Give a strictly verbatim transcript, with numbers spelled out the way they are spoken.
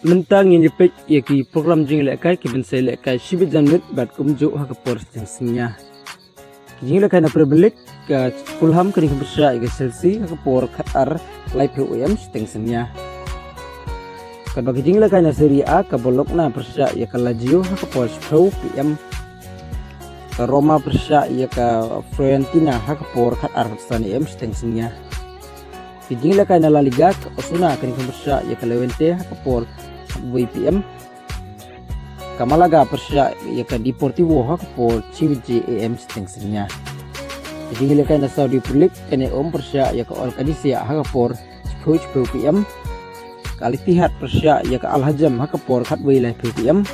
Mynta ngin ïa peit ïa ki program jinglehkai ki ban sa lehkai shibit jan minit bad kumjuh ha ka por shiteng synñia. Ki jinglehkai na Premier League, ka Fulham ka dang kham pyrshah ïa ka Chelsea ha ka por khatar laiphew A M shiteng synñia. Katba ki jinglehkai na Serie A, ka Bologna pyrshah ïa ka Lazio ha ka por shiphew P M. Ka Roma pyrshah ïa ka Fiorentina ha ka por khatar san A M shiteng synñia. Ki jinglehkai na La Liga, ka Osasuna ka dang kham pyrshah ïa ka Levante ha ka por khatwei P M. Ka Malaga pyrshah ïa ka Deportivo ha ka por shi baje A M shiteng synñia. Ki jinglehkai na Saudi Pro League, ka Neom pyrshah ïa ka Al Qadisiyah ha ka por shiphew shiphew P M. Ka Al Ittihad pyrshah ïa ka Al Hazm ha ka por khatwei laiphew P M.